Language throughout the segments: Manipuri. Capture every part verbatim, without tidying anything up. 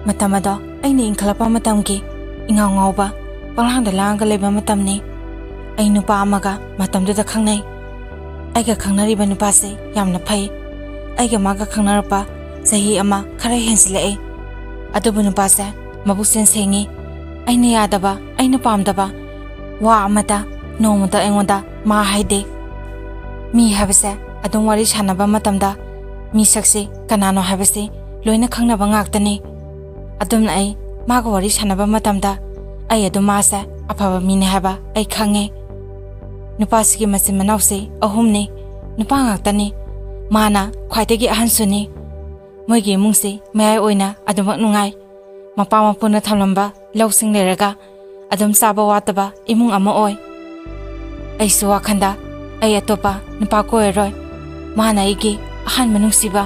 ꯃꯇꯝ ꯑꯗꯣ ꯑꯩꯅ ꯏꯟꯈꯠꯂꯛꯄ ꯃꯇꯝꯒꯤ ꯏꯉꯥꯎ ꯉꯥꯎꯕ, ꯄꯪꯂꯥꯡꯗ ꯂꯥꯡꯉꯒ ꯂꯩꯕ ꯃꯇꯝꯅꯤ꯫ ꯑꯩ ꯅꯨꯄꯥ ꯑꯃꯒ ꯃꯇꯝꯗꯨꯗ ꯈꯪꯅꯩ꯫ ꯑꯩꯒ ꯈꯪꯅꯔꯤꯕ ꯅꯨꯄꯥꯁꯦ ꯌꯥꯝꯅ ꯐꯩ꯫ ꯑꯩꯒ ꯃꯥꯒ ꯈꯪꯅꯔꯛꯄ ꯆꯍꯤ ꯑꯃ ꯈꯔ ꯍꯦꯟꯖꯤꯜꯂꯛꯑꯦ꯫ ꯑꯗꯨꯕꯨ ꯅꯨꯄꯥꯁꯦ ꯃꯕꯨꯛꯆꯦꯜ ꯁꯦꯡꯉꯤ꯫ ꯑꯩꯅ ꯌꯥꯗꯕ, ꯑꯩꯅ ꯄꯥꯝꯗꯕ ꯋꯥ ꯑꯃꯇ ꯅꯣꯡꯃꯇ ꯑꯩꯉꯣꯟꯗ ꯃꯥ ꯍꯥꯏꯗꯦ꯫ ꯃꯤ ꯍꯥꯏꯕꯁꯦ ꯑꯗꯨꯝ ꯋꯥꯔꯤ ꯁꯥꯟꯅꯕ ꯃꯇꯝꯗ ꯃꯤꯁꯛꯁꯤ ꯀꯅꯥꯅꯣ ꯍꯥꯏꯕꯁꯤ ꯂꯣꯏꯅ ꯈꯪꯅꯕ ꯉꯥꯛꯇꯅꯤ꯫ ꯑꯗꯨꯝꯅ ꯑꯩ ꯃꯥꯒ ꯋꯥꯔꯤ ꯁꯥꯟꯅꯕ ꯃꯇꯝꯗ ꯑꯩ ꯑꯗꯨꯝ ꯃꯥꯁꯦ ꯑꯐꯕ ꯃꯤꯅꯤ ꯍꯥꯏꯕ ꯑꯩ ꯈꯪꯉꯦ꯫ ꯅꯨꯄꯥꯁꯤꯒꯤ ꯃꯆꯤꯟ ꯃꯅꯥꯎꯁꯤ ꯑꯍꯨꯝꯅꯤ꯫ ꯅꯨꯄꯥ ꯉꯥꯛꯇꯅꯤ꯫ ꯃꯥꯅ ꯈ꯭ꯋꯥꯏꯗꯒꯤ ꯑꯍꯟꯁꯨꯅꯤ꯫ ꯃꯣꯏꯒꯤ ꯏꯃꯨꯡꯁꯤ ꯃꯌꯥꯏ ꯑꯣꯏꯅ ꯑꯗꯨꯃꯛ ꯅꯨꯡꯉꯥꯏ꯫ ꯃꯄꯥ ꯃꯄꯨꯅ ꯊꯝꯂꯝꯕ ꯂꯧꯁꯤꯡ ꯂꯩꯔꯒ ꯑꯗꯨꯝ ꯆꯥꯕ ꯋꯥꯠꯇꯕ ꯏꯃꯨꯡ ꯑꯃ ꯑꯣꯏ꯫ ꯑꯩꯁꯨ ꯋꯥꯈꯟꯗ ꯑꯩ ꯑꯇꯣꯞꯄ ꯅꯨꯄꯥ ꯀꯣꯏꯔꯔꯣꯏ꯫ ꯃꯥꯅ ꯑꯩꯒꯤ ꯑꯍꯥꯟꯕ ꯅꯨꯡꯁꯤꯕ,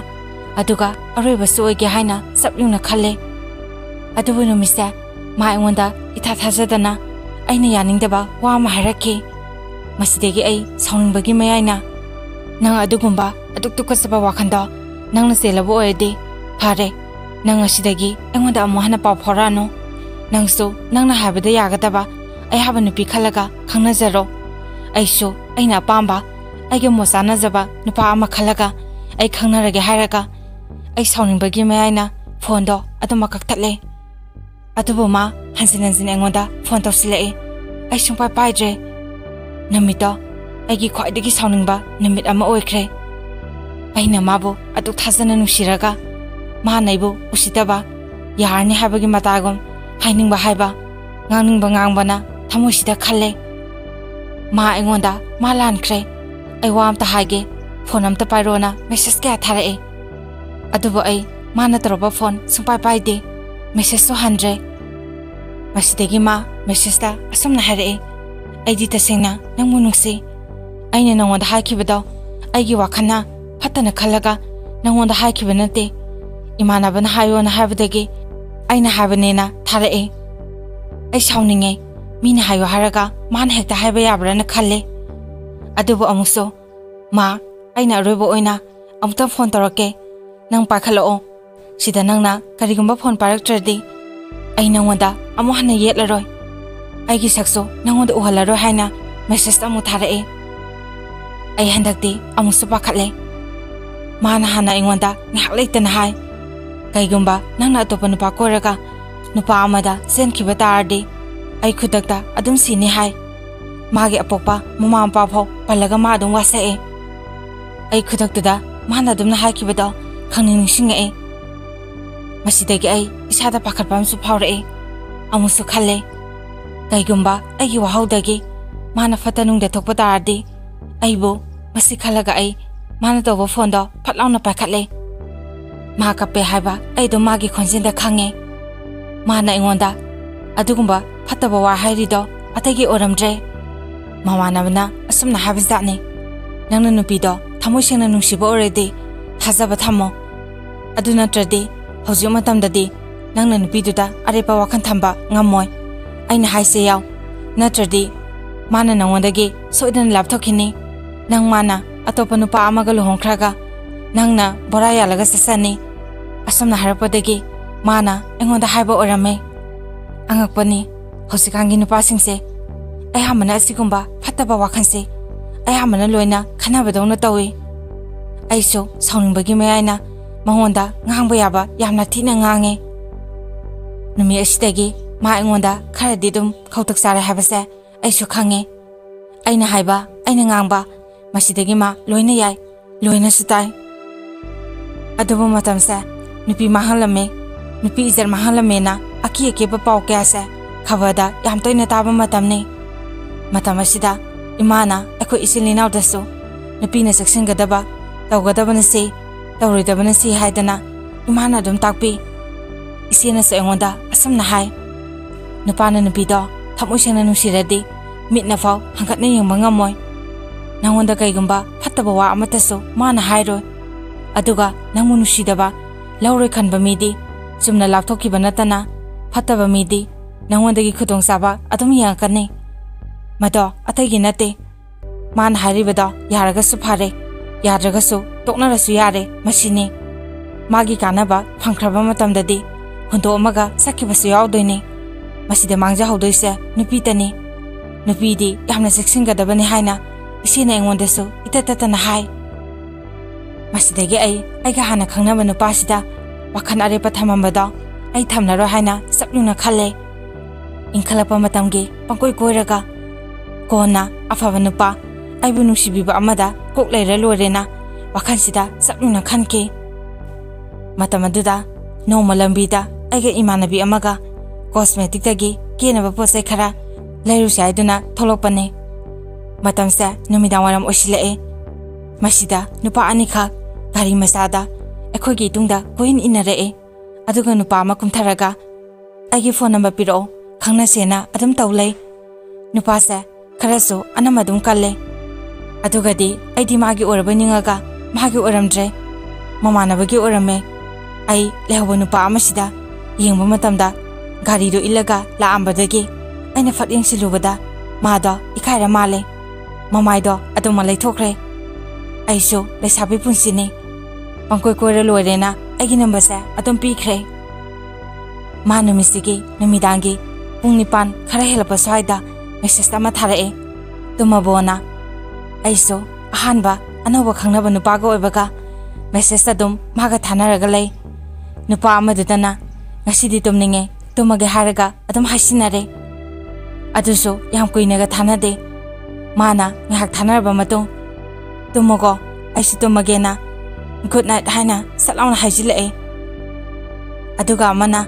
ꯑꯗꯨꯒ ꯑꯔꯣꯏꯕꯁꯨ ꯑꯣꯏꯒꯦ ꯍꯥꯏꯅ ꯆꯞ ꯌꯨꯡꯅ ꯈꯜꯂꯦ꯫ ꯑꯗꯨꯕꯨ ꯅꯨꯃꯤꯠꯁꯦ ꯃꯥ ꯑꯩꯉꯣꯟꯗ ꯏꯊꯥ ꯊꯥꯖꯗꯅ ꯑꯩꯅ ꯌꯥꯅꯤꯡꯗꯕ ꯋꯥ ꯑꯃ ꯍꯥꯏꯔꯛꯈꯤ꯫ ꯃꯁꯤꯗꯒꯤ ꯑꯩ ꯁꯥꯎꯅꯤꯡꯕꯒꯤ ꯃꯌꯥꯏꯅ, "ꯅꯪ ꯑꯗꯨꯒꯨꯝꯕ ꯑꯗꯨꯛ ꯇꯨꯀꯠꯆꯕ ꯋꯥꯈꯟꯗꯣ ꯅꯪꯅ ꯆꯦꯜꯂꯕ ꯑꯣꯏꯔꯗꯤ ꯐꯔꯦ꯫ ꯅꯪ ꯉꯁꯤꯗꯒꯤ ꯑꯩꯉꯣꯟꯗ ꯑꯃꯨꯛ ꯍꯟꯅ ꯄꯥꯎ ꯐꯥꯎꯔꯛꯑꯅꯨ꯫ ꯅꯪꯁꯨ ꯅꯪꯅ ꯍꯥꯏꯕꯗ ꯌꯥꯒꯗꯕ ꯑꯌꯥꯕ ꯅꯨꯄꯤ ꯈꯜꯂꯒ ꯈꯪꯅꯖꯔꯣ꯫ ꯑꯩꯁꯨ ꯑꯩꯅ ꯑꯄꯥꯝꯕ, ꯑꯩꯒ ꯃꯣꯠ ꯆꯥꯅꯖꯕ ꯅꯨꯄꯥ ꯑꯃ ꯈꯜꯂꯒ ꯑꯩ ꯈꯪꯅꯔꯒꯦ" ꯍꯥꯏꯔꯒ ꯑꯩ ꯁꯥꯎꯅꯤꯡꯕꯒꯤ ꯃꯌꯥꯏꯅ ꯐꯣꯟꯗꯣ ꯑꯗꯨꯃꯛ ꯀꯛꯊꯠꯂꯦ꯫ ꯑꯗꯨꯕꯨ ꯃꯥ ꯍꯟꯖꯤꯟ ꯍꯟꯖꯤꯟ ꯑꯩꯉꯣꯟꯗ ꯐꯣꯟ ꯇꯧꯁꯤꯜꯂꯛꯏ꯫ ꯑꯩ ꯁꯨꯡꯄꯥꯏ ꯄꯥꯏꯗ꯭ꯔꯦ꯫ ꯅꯨꯃꯤꯠꯇꯣ ꯑꯩꯒꯤ ꯈ꯭ꯋꯥꯏꯗꯒꯤ ꯁꯥꯎꯅꯤꯡꯕ ꯅꯨꯃꯤꯠ ꯑꯃ ꯑꯣꯏꯈ꯭ꯔꯦ꯫ ꯑꯩꯅ ꯃꯥꯕꯨ ꯑꯗꯨꯛ ꯊꯥꯖꯅ ꯅꯨꯡꯁꯤꯔꯒ ꯃꯥꯅ ꯑꯩꯕꯨ ꯎꯁꯤꯠꯇꯕ, ꯌꯥꯔꯅꯤ ꯍꯥꯏꯕꯒꯤ ꯃꯇꯥꯒꯨꯝ ꯍꯥꯏꯅꯤꯡꯕ ꯍꯥꯏꯕ, ꯉꯥꯡꯅꯤꯡꯕ ꯉꯥꯡꯕꯅ ꯊꯃꯣꯏꯁꯤꯗ ꯈꯜꯂꯦ꯫ ꯃꯥ ꯑꯩꯉꯣꯟꯗ ꯃꯥ ꯂꯥꯟꯈ꯭ꯔꯦ꯫ "ꯑꯩ ꯋꯥ ꯑꯝꯇ ꯍꯥꯏꯒꯦ, ꯐꯣꯟ ꯑꯝꯇ ꯄꯥꯏꯔꯣꯅ" ꯃꯦꯁꯦꯖ ꯀꯌꯥ ꯊꯥꯔꯛꯑꯦ꯫ ꯑꯗꯨꯕꯨ ꯑꯩ ꯃꯥꯅ ꯇꯧꯔꯛꯄ ꯐꯣꯟ ꯁꯨꯡꯄꯥꯏ ꯄꯥꯏꯗꯦ, ꯃꯦꯁꯦꯖꯁꯨ ꯍꯟꯗ꯭ꯔꯦ꯫ ꯃꯁꯤꯗꯒꯤ ꯃꯥ ꯃꯦꯁꯦꯖꯇ ꯑꯁꯨꯝꯅ ꯍꯥꯏꯔꯛꯑꯦ, "ꯑꯩꯗꯤ ꯇꯁꯦꯡꯅ ꯅꯪꯕꯨ ꯅꯨꯡꯁꯤ꯫ ꯑꯩꯅ ꯅꯉꯣꯟꯗ ꯍꯥꯏꯈꯤꯕꯗꯣ ꯑꯩꯒꯤ ꯋꯥꯈꯜꯅ ꯐꯠꯇꯅ ꯈꯜꯂꯒ ꯅꯉꯣꯟꯗ ꯍꯥꯏꯈꯤꯕ ꯅꯠꯇꯦ꯫ ꯏꯃꯥꯟꯅꯕꯅ ꯍꯥꯏꯌꯣꯅ ꯍꯥꯏꯕꯗꯒꯤ ꯑꯩꯅ ꯍꯥꯏꯕꯅꯦꯅ" ꯊꯥꯔꯛꯑꯦ꯫ ꯑꯩ ꯁꯥꯎꯅꯤꯡꯉꯦ꯫ ꯃꯤꯅ ꯍꯥꯏꯌꯣ ꯍꯥꯏꯔꯒ ꯃꯥꯅ ꯍꯦꯛꯇ ꯍꯥꯏꯕ ꯌꯥꯕ꯭ꯔꯥꯅ ꯈꯜꯂꯦ꯫ ꯑꯗꯨꯕꯨ ꯑꯃꯨꯛꯁꯨ, "ꯃꯥ, ꯑꯩꯅ ꯑꯔꯣꯏꯕ ꯑꯣꯏꯅ ꯑꯃꯨꯛꯇꯪ ꯐꯣꯟ ꯇꯧꯔꯛꯀꯦ, ꯅꯪ ꯄꯥꯏꯈꯠꯂꯛꯑꯣ꯫ ꯁꯤꯗ ꯅꯪꯅ ꯀꯔꯤꯒꯨꯝꯕ ꯐꯣꯟ ꯄꯥꯏꯔꯛꯇ꯭ꯔꯗꯤ ꯑꯩ ꯅꯪꯉꯣꯟꯗ ꯑꯃꯨꯛ ꯍꯟꯅ ꯌꯦꯠꯂꯔꯣꯏ꯫ ꯑꯩꯒꯤ ꯁꯛꯁꯨ ꯅꯪꯉꯣꯟꯗ ꯎꯍꯜꯂꯔꯣꯏ ꯍꯥꯏꯅ ꯃꯦꯁꯦꯖ ꯑꯃꯨꯛ ꯊꯥꯔꯛꯑꯦ꯫ ꯑꯩ ꯍꯟꯗꯛꯇꯤ ꯑꯃꯨꯛꯁꯨ ꯄꯥꯈꯠꯂꯦ꯫ ꯃꯥꯅ ꯍꯥꯟꯅ ꯑꯩꯉꯣꯟꯗ ꯉꯥꯏꯍꯥꯛ ꯂꯩꯇꯅ ꯍꯥꯏ, "ꯀꯩꯒꯨꯝꯕ ꯅꯪꯅ ꯑꯇꯣꯞꯄ ꯅꯨꯄꯥ ꯀꯣꯏꯔꯒ ꯅꯨꯄꯥ ꯑꯃꯗ ꯆꯦꯟꯈꯤꯕ ꯇꯥꯔꯗꯤ ꯑꯩ ꯈꯨꯗꯛꯇ ꯑꯗꯨꯝ ꯁꯤꯅꯤ" ꯍꯥꯏ꯫ ꯃꯥꯒꯤ ꯑꯄꯣꯛꯄ ꯃꯃꯥ ꯃꯄꯥ ꯐꯥꯎ ꯄꯜꯂꯒ ꯃꯥ ꯑꯗꯨꯝ ꯋꯥꯁꯛꯑꯦ꯫ ꯑꯩ ꯈꯨꯗꯛꯇꯨꯗ ꯃꯥꯅ ꯑꯗꯨꯝꯅ ꯍꯥꯏꯈꯤꯕꯗꯣ ꯈꯪꯅꯤꯡ ꯅꯤꯡꯁꯤꯡꯉꯛꯑꯦ꯫ ꯃꯁꯤꯗꯒꯤ ꯑꯩ ꯏꯁꯥꯗ ꯄꯥꯈꯠꯄ ꯑꯃꯁꯨ ꯐꯥꯎꯔꯛꯑꯦ꯫ ꯑꯃꯨꯛꯁꯨ ꯈꯜꯂꯦ, ꯀꯩꯒꯨꯝꯕ ꯑꯩꯒꯤ ꯋꯥꯍꯧꯗꯒꯤ ꯃꯥꯅ ꯐꯠꯇ ꯅꯨꯡꯗ ꯊꯣꯛꯄ ꯇꯥꯔꯗꯤ ꯑꯩꯕꯨ ꯃꯁꯤ ꯈꯜꯂꯒ ꯑꯩ ꯃꯥꯅ ꯇꯧꯕ ꯐꯣꯟꯗꯣ ꯐꯠ ꯂꯥꯎꯅ ꯄꯥꯏꯈꯠꯂꯦ꯫ ꯃꯥ ꯀꯞꯄꯦ ꯍꯥꯏꯕ ꯑꯩꯗꯣ ꯃꯥꯒꯤ ꯈꯣꯟꯖꯦꯜꯗ ꯈꯪꯉꯦ꯫ ꯃꯥꯅ ꯑꯩꯉꯣꯟꯗ ꯑꯗꯨꯒꯨꯝꯕ ꯐꯠꯇꯕ ꯋꯥ ꯍꯥꯏꯔꯤꯗꯣ ꯑꯇꯩꯒꯤ ꯑꯣꯏꯔꯝꯗ꯭ꯔꯦ꯫ ꯃꯃꯥꯟꯅꯕꯅ ꯑꯁꯨꯝꯅ ꯍꯥꯏꯕꯖꯥꯠꯅꯤ, "ꯅꯪꯅ ꯅꯨꯄꯤꯗꯣ ꯊꯃꯣꯏ ꯁꯦꯡꯅ ꯅꯨꯡꯁꯤꯕ ꯑꯣꯏꯔꯗꯤ ꯊꯥꯖꯕ ꯊꯝꯃꯣ꯫ ꯑꯗꯨ ꯅꯠꯇ꯭ꯔꯗꯤ ꯍꯧꯖꯤꯛ ꯃꯇꯝꯗꯗꯤ ꯅꯪꯅ ꯅꯨꯄꯤꯗꯨꯗ ꯑꯔꯦꯞꯄ ꯋꯥꯈꯜ ꯊꯝꯕ ꯉꯝꯃꯣꯏ꯫ ꯑꯩꯅ ꯍꯥꯏꯁꯦ ꯌꯥꯎ, ꯅꯠꯇ꯭ꯔꯗꯤ ꯃꯥꯅ ꯅꯉꯣꯟꯗꯒꯤ ꯁꯣꯏꯗꯅ ꯂꯥꯞꯊꯣꯛꯈꯤꯅꯤ꯫ ꯅꯪ ꯃꯥꯅ ꯑꯇꯣꯞꯄ ꯅꯨꯄꯥ ꯑꯃꯒ ꯂꯨꯍꯣꯡꯈ꯭ꯔꯒ ꯅꯪꯅ ꯕꯣꯔꯥ ꯌꯥꯜꯂꯒ ꯆꯠꯆꯅꯤ"꯫ ꯑꯁꯨꯝꯅ ꯍꯥꯏꯔꯛꯄꯗꯒꯤ ꯃꯥꯅ ꯑꯩꯉꯣꯟꯗ ꯍꯥꯏꯕ ꯑꯣꯏꯔꯝꯃꯦ꯫ ꯑꯉꯛꯄꯅꯤ, ꯍꯧꯖꯤꯛꯀꯥꯟꯒꯤ ꯅꯨꯄꯥꯁꯤꯡꯁꯦ ꯑꯌꯥꯝꯕꯅ ꯑꯁꯤꯒꯨꯝꯕ ꯐꯠꯇꯕ ꯋꯥꯈꯜꯁꯦ ꯑꯌꯥꯝꯕꯅ ꯂꯣꯏꯅ ꯈꯟꯅꯕꯗꯧꯅ ꯇꯧꯏ꯫ ꯑꯩꯁꯨ ꯁꯥꯎꯅꯤꯡꯕꯒꯤ ꯃꯌꯥꯏꯅ ꯃꯉꯣꯟꯗ ꯉꯥꯡꯕ ꯌꯥꯕ ꯌꯥꯝꯅ ꯊꯤꯅ ꯉꯥꯡꯉꯦ꯫ ꯅꯨꯃꯤꯠ ꯑꯁꯤꯗꯒꯤ ꯃꯥ ꯑꯩꯉꯣꯟꯗ ꯈꯔꯗꯤ ꯑꯗꯨꯝ ꯈꯧꯇꯛ ꯆꯥꯔꯦ ꯍꯥꯏꯕꯁꯦ ꯑꯩꯁꯨ ꯈꯪꯉꯦ꯫ ꯑꯩꯅ ꯍꯥꯏꯕ, ꯑꯩꯅ ꯉꯥꯡꯕ, ꯃꯁꯤꯗꯒꯤ ꯃꯥ ꯂꯣꯏꯅ ꯌꯥꯏ, ꯂꯣꯏꯅꯁꯨ ꯇꯥꯏ꯫ ꯑꯗꯨꯕꯨ ꯃꯇꯝꯁꯦ ꯅꯨꯄꯤ ꯃꯥꯡꯍꯜꯂꯝꯃꯦ, ꯅꯨꯄꯤ ꯏꯖꯠ ꯃꯥꯡꯍꯜꯂꯝꯃꯦꯅ ꯑꯀꯤ ꯑꯀꯤꯕ ꯄꯥꯎ ꯀꯌꯥꯁꯦ ꯈꯕꯔꯗ ꯌꯥꯝ ꯇꯣꯏꯅ ꯇꯥꯕ ꯃꯇꯝꯅꯤ꯫ ꯃꯇꯝ ꯑꯁꯤꯗ ꯏꯃꯥꯅ ꯑꯩꯈꯣꯏ ꯏꯆꯤꯜ ꯏꯅꯥꯎꯗꯁꯨ ꯅꯨꯄꯤꯅ ꯆꯦꯛꯁꯤꯟꯒꯗꯕ, ꯇꯧꯒꯗꯕꯅ ꯁꯤ, ꯇꯧꯔꯣꯏꯗꯕꯅ ꯁꯤ ꯍꯥꯏꯗꯅ ꯏꯃꯥꯅ ꯑꯗꯨꯝ ꯇꯥꯛꯄꯤ꯫ ꯏꯆꯦꯅꯁꯨ ꯑꯩꯉꯣꯟꯗ ꯑꯁꯨꯝꯅ ꯍꯥꯏ, "ꯅꯨꯄꯥꯅ ꯅꯨꯄꯤꯗꯣ ꯊꯃꯣꯏ ꯁꯦꯡꯅ ꯅꯨꯡꯁꯤꯔꯗꯤ ꯃꯤꯠꯅ ꯐꯥꯎ ꯍꯪꯒꯠꯅ ꯌꯦꯡꯕ ꯉꯝꯃꯣꯏ꯫ ꯅꯉꯣꯟꯗ ꯀꯩꯒꯨꯝꯕ ꯐꯠꯇꯕ ꯋꯥ ꯑꯃꯠꯇꯁꯨ ꯃꯥꯅ ꯍꯥꯏꯔꯣꯏ꯫ ꯑꯗꯨꯒ ꯅꯪꯕꯨ ꯅꯨꯡꯁꯤꯗꯕ, ꯂꯧꯔꯣꯏ ꯈꯟꯕ ꯃꯤꯗꯤ ꯆꯨꯝꯅ ꯂꯥꯞꯊꯣꯛꯈꯤꯕ ꯅꯠꯇꯅ ꯐꯠꯇꯕ ꯃꯤꯗꯤ ꯅꯉꯣꯟꯗꯒꯤ ꯈꯨꯗꯣꯡꯆꯥꯕ ꯑꯗꯨꯝ ꯌꯦꯡꯉꯛꯀꯅꯤ꯫ ꯃꯗꯣ ꯑꯇꯩꯒꯤ ꯅꯠꯇꯦ꯫ ꯃꯥꯅ ꯍꯥꯏꯔꯤꯕꯗꯣ ꯌꯥꯔꯒꯁꯨ ꯐꯔꯦ, ꯌꯥꯗ꯭ꯔꯒꯁꯨ ꯇꯣꯛꯅꯔꯁꯨ ꯌꯥꯔꯦ, ꯃꯁꯤꯅꯤ"꯫ ꯃꯥꯒꯤ ꯀꯥꯟꯅꯕ ꯐꯪꯈ꯭ꯔꯕ ꯃꯇꯝꯗꯗꯤ ꯍꯨꯟꯗꯣꯛꯑꯝꯃꯒ ꯆꯠꯈꯤꯕꯁꯨ ꯌꯥꯎꯗꯣꯏꯅꯤ꯫ ꯃꯁꯤꯗ ꯃꯥꯡꯖꯍꯧꯗꯣꯏꯁꯦ ꯅꯨꯄꯤꯇꯅꯤ꯫ ꯅꯨꯄꯤꯗꯤ ꯌꯥꯝꯅ ꯆꯦꯛꯁꯤꯟꯒꯗꯕꯅꯤ ꯍꯥꯏꯅ ꯏꯆꯦꯅ ꯑꯩꯉꯣꯟꯗꯁꯨ ꯏꯇꯠ ꯇꯠꯇꯅ ꯍꯥꯏ꯫ ꯃꯁꯤꯗꯒꯤ ꯑꯩ ꯑꯩꯒ ꯍꯥꯟꯅ ꯈꯪꯅꯕ ꯅꯨꯄꯥꯁꯤꯗ ꯋꯥꯈꯜ ꯑꯔꯦꯞꯄ ꯊꯝꯃꯝꯕꯗꯣ ꯑꯩ ꯊꯝꯂꯔꯣꯏ ꯍꯥꯏꯅ ꯆꯞ ꯌꯨꯡꯅ ꯈꯜꯂꯦ꯫ ꯏꯟꯈꯠꯂꯛꯄ ꯃꯇꯝꯒꯤ ꯄꯪꯀꯣꯏ ꯀꯣꯏꯔꯒ ꯀꯣꯟꯅ ꯑꯐꯕ ꯅꯨꯄꯥ ꯑꯩꯕꯨ ꯅꯨꯡꯁꯤꯕꯤꯕ ꯑꯃꯗ ꯀꯣꯛ ꯂꯩꯔ ꯂꯣꯏꯔꯦꯅ ꯋꯥꯈꯜꯁꯤꯗ ꯆꯞ ꯌꯨꯡꯅ ꯈꯟꯈꯤ꯫ ꯃꯇꯝ ꯑꯗꯨꯗ ꯅꯣꯡꯃ ꯂꯝꯕꯤꯗ ꯑꯩꯒ ꯏꯃꯥꯟꯅꯕꯤ ꯑꯃꯒ ꯀꯣꯁꯃꯦꯇꯤꯛꯇꯒꯤ ꯀꯦꯅꯕ ꯄꯣꯠ ꯆꯩ ꯈꯔ ꯂꯩꯔꯨꯁꯦ ꯍꯥꯏꯗꯨꯅ ꯊꯣꯛꯂꯛꯄꯅꯤ꯫ ꯃꯇꯝꯁꯦ ꯅꯨꯃꯤꯗꯥꯡ ꯋꯥꯏꯔꯝ ꯑꯣꯏꯁꯤꯜꯂꯛꯑꯦ꯫ ꯃꯁꯤꯗ ꯅꯨꯄꯥ ꯑꯅꯤꯈꯛ ꯒꯥꯔꯤ ꯃꯆꯥꯗ ꯑꯩꯈꯣꯏꯒꯤ ꯏꯇꯨꯡꯗ ꯀꯣꯏꯏꯟ ꯏꯟꯅꯔꯛꯑꯦ꯫ ꯑꯗꯨꯒ ꯅꯨꯄꯥ ꯑꯃ ꯀꯨꯝꯊꯔꯒ, "ꯑꯩꯒꯤ ꯐꯣꯟ ꯅꯝꯕꯔ ꯄꯤꯔꯛꯑꯣ, ꯈꯪꯅꯁꯦꯅ ꯑꯗꯨꯝ ꯇꯧ ꯂꯩ"꯫ ꯅꯨꯄꯥꯁꯦ ꯈꯔꯁꯨ ꯑꯅꯝ ꯑꯗꯨꯝ ꯀꯜꯂꯦ꯫ ꯑꯗꯨꯒꯗꯤ ꯑꯩꯗꯤ ꯃꯥꯒꯤ ꯑꯣꯏꯔꯕꯣꯏ ꯅꯤꯡꯉꯒ ꯃꯥꯒꯤ ꯑꯣꯏꯔꯝꯗ꯭ꯔꯦ, ꯃꯃꯥꯟꯅꯕꯒꯤ ꯑꯣꯏꯔꯝꯃꯦ꯫ ꯑꯩ ꯂꯩꯍꯧꯕ ꯅꯨꯄꯥ ꯑꯃꯁꯤꯗ ꯌꯦꯡꯕ ꯃꯇꯝꯗ ꯒꯥꯔꯤꯗꯣ ꯏꯜꯂꯒ ꯂꯥꯛꯑꯝꯕꯗꯒꯤ ꯑꯩꯅ ꯐꯠ ꯌꯦꯡꯁꯤꯜꯂꯨꯕꯗ ꯃꯥꯗꯣ ꯏꯀꯥꯏꯔ ꯃꯥꯜꯂꯦ꯫ ꯃꯃꯥꯏꯗꯣ ꯑꯗꯨꯝ ꯂꯩꯊꯣꯛꯈ꯭ꯔꯦ꯫ ꯑꯩꯁꯨ ꯂꯩꯁꯥꯕꯤ ꯄꯨꯟꯁꯤꯅꯤ, ꯄꯪꯀꯣꯏ ꯀꯣꯏꯔ ꯂꯣꯏꯔꯦꯅ ꯑꯩꯒꯤ ꯅꯝꯕꯔꯁꯦ ꯑꯗꯨꯝ ꯄꯤꯈ꯭ꯔꯦ꯫ ꯃꯥ ꯅꯨꯃꯤꯠꯁꯤꯒꯤ ꯅꯨꯃꯤꯗꯥꯡꯒꯤ ꯄꯨꯡ ꯅꯤꯄꯥꯟ ꯈꯔ ꯍꯦꯜꯂꯛꯄ ꯁ꯭ꯋꯥꯏꯗ ꯃꯦꯁꯦꯖ ꯑꯃ ꯊꯥꯔꯛꯑꯦ, "ꯇꯨꯝꯃꯕꯣꯅ?" ꯑꯩꯁꯨ ꯑꯍꯥꯟꯕ ꯑꯅꯧꯕ ꯈꯪꯅꯕ ꯅꯨꯄꯥꯒ ꯑꯣꯏꯕꯒ ꯃꯦꯁꯦꯖ ꯑꯗꯨꯝ ꯃꯥꯒ ꯊꯥꯅꯔꯒ ꯂꯩ꯫ ꯅꯨꯄꯥ ꯑꯃꯗꯨꯗꯅ, "ꯉꯁꯤꯗꯤ ꯇꯨꯝꯅꯤꯡꯉꯦ, ꯇꯨꯝꯃꯒꯦ" ꯍꯥꯏꯔꯒ ꯑꯗꯨꯝ ꯍꯥꯏꯁꯤꯟꯅꯔꯦ꯫ ꯑꯗꯨꯁꯨ ꯌꯥꯝ ꯀꯨꯏꯅꯒ ꯊꯥꯅꯗꯦ꯫ ꯃꯥꯅ ꯉꯥꯏꯍꯥꯛ ꯊꯥꯅꯔꯕ ꯃꯇꯨꯡ, "ꯇꯨꯝꯃꯣꯀꯣ, ꯑꯩꯁꯨ ꯇꯨꯝꯃꯒꯦꯅ ꯒꯨꯗ ꯅꯥꯏꯠ ꯍꯥꯏꯅ ꯁꯠ ꯂꯥꯎꯅ ꯍꯥꯏꯖꯤꯜꯂꯛꯑꯦ"꯫ ꯑꯗꯨꯒ ꯑꯃꯅ,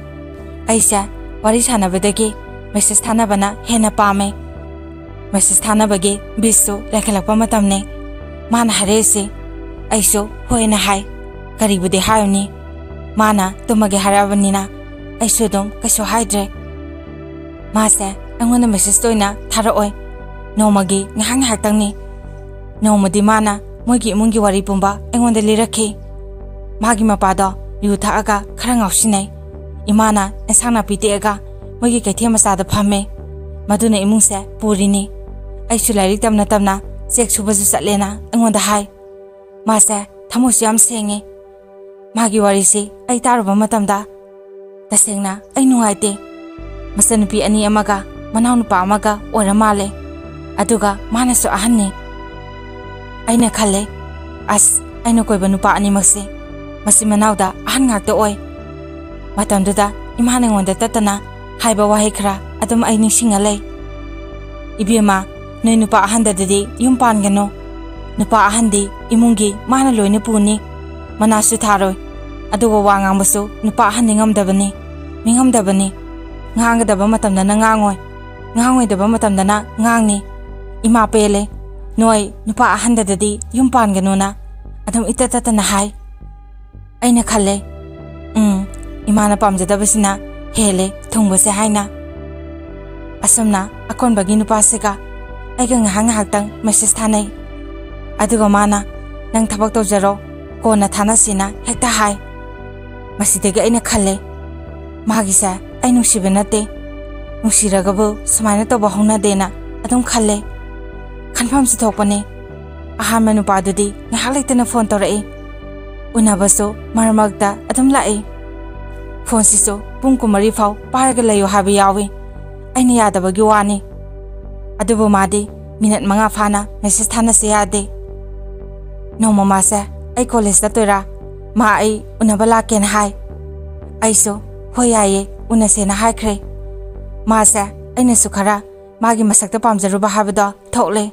"ꯑꯩꯁꯦ ꯋꯥꯔꯤ ꯁꯥꯟꯅꯕꯗꯒꯤ ꯃꯦꯁꯦꯖ ꯊꯥꯅꯕꯅ ꯍꯦꯟꯅ ꯄꯥꯝꯃꯦ꯫ ꯃꯦꯁꯦꯖ ꯊꯥꯅꯕꯒꯤ ꯕꯤꯠꯁꯨ ꯂꯩꯈꯠꯂꯛꯄ ꯃꯇꯝꯅꯦ"꯫ ꯃꯥꯅ ꯍꯥꯏꯔꯛꯏꯁꯦ꯫ ꯑꯩꯁꯨ ꯍꯣꯏꯅ ꯍꯥꯏ꯫ ꯀꯔꯤꯕꯨꯗꯤ ꯍꯥꯏꯔꯨꯅꯤ? ꯃꯥꯅ ꯇꯨꯝꯃꯒꯦ ꯍꯥꯏꯔꯛꯑꯕꯅꯤꯅ ꯑꯩꯁꯨ ꯑꯗꯨꯝ ꯀꯩꯁꯨ ꯍꯥꯏꯗ꯭ꯔꯦ꯫ ꯃꯥꯁꯦ ꯑꯩꯉꯣꯟꯗ ꯃꯦꯁꯦꯖꯇ ꯑꯣꯏꯅ ꯊꯥꯔꯛꯑꯣꯏ꯫ ꯅꯣꯡꯃꯒꯤ ꯉꯥꯏꯍꯥꯛ ꯉꯥꯏꯍꯥꯛꯇꯪꯅꯤ꯫ ꯅꯣꯡꯃꯗꯤ ꯃꯥꯅ ꯃꯣꯏꯒꯤ ꯏꯃꯨꯡꯒꯤ ꯋꯥꯔꯤ ꯄꯨꯝꯕ ꯑꯩꯉꯣꯟꯗ ꯂꯤꯔꯛꯈꯤ꯫ ꯃꯥꯒꯤ ꯃꯄꯥꯗꯣ ꯌꯨ ꯊꯛꯑꯒ ꯈꯔ ꯉꯥꯎꯁꯤꯟꯅꯩ꯫ ꯏꯃꯥꯅ ꯑꯦꯟꯁꯥꯡ ꯅꯥꯄꯤ ꯇꯦꯛꯑꯒ ꯃꯣꯏꯒꯤ ꯀꯩꯊꯦꯜ ꯃꯆꯥꯗ ꯐꯝꯃꯦ꯫ ꯃꯗꯨꯅ ꯏꯃꯨꯡꯁꯦ ꯄꯨꯔꯤꯅꯤ꯫ ꯑꯩꯁꯨ ꯂꯥꯏꯔꯤꯛ ꯇꯝꯅ ꯇꯝꯅ ꯆꯦꯛ ꯁꯨꯕꯁꯨ ꯆꯠꯂꯦꯅ ꯑꯩꯉꯣꯟꯗ ꯍꯥꯏ꯫ ꯃꯥꯁꯦ ꯊꯃꯣꯏꯁꯨ ꯌꯥꯝ ꯁꯦꯡꯉꯤ꯫ ꯃꯥꯒꯤ ꯋꯥꯔꯤꯁꯤ ꯑꯩ ꯇꯥꯔꯨꯕ ꯃꯇꯝꯗ ꯇꯁꯦꯡꯅ ꯑꯩ ꯅꯨꯡꯉꯥꯏꯇꯦ꯫ ꯃꯆꯟꯅꯨꯄꯤ ꯑꯅꯤ ꯑꯃꯒ ꯃꯅꯥꯎꯅꯨꯄꯥ ꯑꯃꯒ ꯑꯣꯏꯔ ꯃꯥꯜꯂꯦ꯫ ꯑꯗꯨꯒ ꯃꯥꯅꯁꯨ ꯑꯍꯟꯅꯤ꯫ ꯑꯩꯅ ꯈꯜꯂꯦ, "ꯑꯁ, ꯑꯩꯅ ꯀꯣꯏꯕ ꯅꯨꯄꯥ ꯑꯅꯤꯃꯛꯁꯦ ꯃꯆꯤꯟ ꯃꯅꯥꯎꯗ ꯑꯍꯟ ꯉꯥꯛꯇ ꯑꯣꯏ꯫" ꯃꯇꯝꯗꯨꯗ ꯏꯃꯥꯅ ꯑꯩꯉꯣꯟꯗ ꯇꯠꯇꯅ ꯍꯥꯏꯕ ꯋꯥꯍꯩ ꯈꯔ ꯑꯗꯨꯝ ꯑꯩ ꯅꯤꯡꯁꯤꯡꯉ ꯂꯩ꯫ "ꯏꯕꯦꯝꯃ, ꯅꯣꯏ ꯅꯨꯄꯥ ꯑꯍꯟꯗꯗꯗꯤ ꯌꯨꯝ ꯄꯥꯟꯒꯅꯨ꯫ ꯅꯨꯄꯥ ꯑꯍꯟꯗꯤ ꯏꯃꯨꯡꯒꯤ ꯃꯥꯅ ꯂꯣꯏꯅ ꯄꯨꯅꯤ꯫ ꯃꯅꯥꯁꯨ ꯊꯥꯔꯣꯏ꯫ ꯑꯗꯨꯒ ꯋꯥ ꯉꯥꯡꯕꯁꯨ ꯅꯨꯄꯥ ꯑꯍꯟꯗꯤ ꯉꯝꯗꯕꯅꯤ, ꯃꯤꯉꯝꯗꯕꯅꯤ꯫ ꯉꯥꯡꯒꯗꯕ ꯃꯇꯝꯗꯅ ꯉꯥꯡꯉꯣꯏ, ꯉꯥꯡꯉꯣꯏꯗꯕ ꯃꯇꯝꯗꯅ ꯉꯥꯡꯅꯤ꯫ ꯏꯃꯥ ꯄꯦꯜꯂꯦ꯫ ꯅꯣꯏ ꯅꯨꯄꯥ ꯑꯍꯟꯗꯗꯗꯤ ꯌꯨꯝ ꯄꯥꯟꯒꯅꯨꯅ ꯑꯗꯨꯝ ꯏꯇꯠ ꯇꯠꯇꯅ ꯍꯥꯏ꯫" ꯑꯩꯅ ꯈꯜꯂꯦ, "ꯎꯝ, ꯏꯃꯥꯅ ꯄꯥꯝꯖꯗꯕꯁꯤꯅ ꯍꯦꯜꯂꯦ ꯊꯨꯡꯕꯁꯦ" ꯍꯥꯏꯅ꯫ ꯑꯁꯨꯝꯅ ꯑꯀꯣꯟꯕꯒꯤ ꯅꯨꯄꯥꯁꯤꯒ ꯑꯩꯒ ꯉꯥꯏꯍꯥꯛ ꯉꯥꯏꯍꯥꯛꯇꯪ ꯃꯦꯁꯦꯖ ꯊꯥꯅꯩ꯫ ꯑꯗꯨꯒ ꯃꯥꯅ, "ꯅꯪ ꯊꯕꯛ ꯇꯧꯖꯔꯣ, ꯀꯣꯟꯅ ꯊꯥꯅꯁꯤꯅ" ꯍꯦꯛꯇ ꯍꯥꯏ꯫ ꯃꯁꯤꯗꯒꯤ ꯑꯩꯅ ꯈꯜꯂꯦ, "ꯃꯥꯒꯤꯁꯦ ꯑꯩ ꯅꯨꯡꯁꯤꯕ ꯅꯠꯇꯦ, ꯅꯨꯡꯁꯤꯔꯒꯕꯨ ꯁꯨꯃꯥꯏꯅ ꯇꯧꯕ ꯍꯧꯅꯗꯦꯅ" ꯑꯗꯨꯝ ꯈꯜꯂꯦ꯫ ꯈꯟꯐꯝꯁꯨ ꯊꯣꯛꯄꯅꯤ꯫ ꯑꯍꯥꯟꯕ ꯅꯨꯄꯥꯗꯨꯗꯤ ꯉꯥꯏꯍꯥꯛ ꯂꯩꯇꯅ ꯐꯣꯟ ꯇꯧꯔꯛꯏ꯫ ꯎꯅꯕꯁꯨ ꯃꯔꯛ ꯃꯔꯛꯇ ꯑꯗꯨꯝ ꯂꯥꯛꯏ꯫ ꯐꯣꯟꯁꯤꯁꯨ ꯄꯨꯡ ꯀꯨꯟꯃꯔꯤ ꯐꯥꯎ ꯄꯥꯏꯔꯒ ꯂꯩꯌꯨ ꯍꯥꯏꯕ ꯌꯥꯎꯏ꯫ ꯑꯩꯅ ꯌꯥꯗꯕꯒꯤ ꯋꯥꯅꯤ꯫ ꯑꯗꯨꯕꯨ ꯃꯥꯗꯤ ꯃꯤꯅꯠ ꯃꯉꯥ ꯐꯥꯅ ꯃꯦꯁꯦꯖ ꯊꯥꯅꯁꯦ ꯌꯥꯗꯦ꯫ ꯅꯣꯡꯃ ꯃꯥꯁꯦ ꯑꯩ ꯀꯣꯂꯦꯖ ꯆꯠꯇꯣꯏꯔꯥ, ꯃꯥ ꯑꯩ ꯎꯅꯕ ꯂꯥꯛꯀꯦꯅ ꯍꯥꯏ꯫ ꯑꯩꯁꯨ "ꯍꯣꯏ, ꯌꯥꯏꯌꯦ, ꯎꯅꯁꯦꯅ" ꯍꯥꯏꯈ꯭ꯔꯦ꯫ ꯃꯥꯁꯦ ꯑꯩꯅꯁꯨ ꯈꯔ ꯃꯥꯒꯤ ꯃꯁꯛꯇ ꯄꯥꯝꯖꯔꯨꯕ ꯍꯥꯏꯕꯗꯣ ꯊꯣꯛꯂꯦ꯫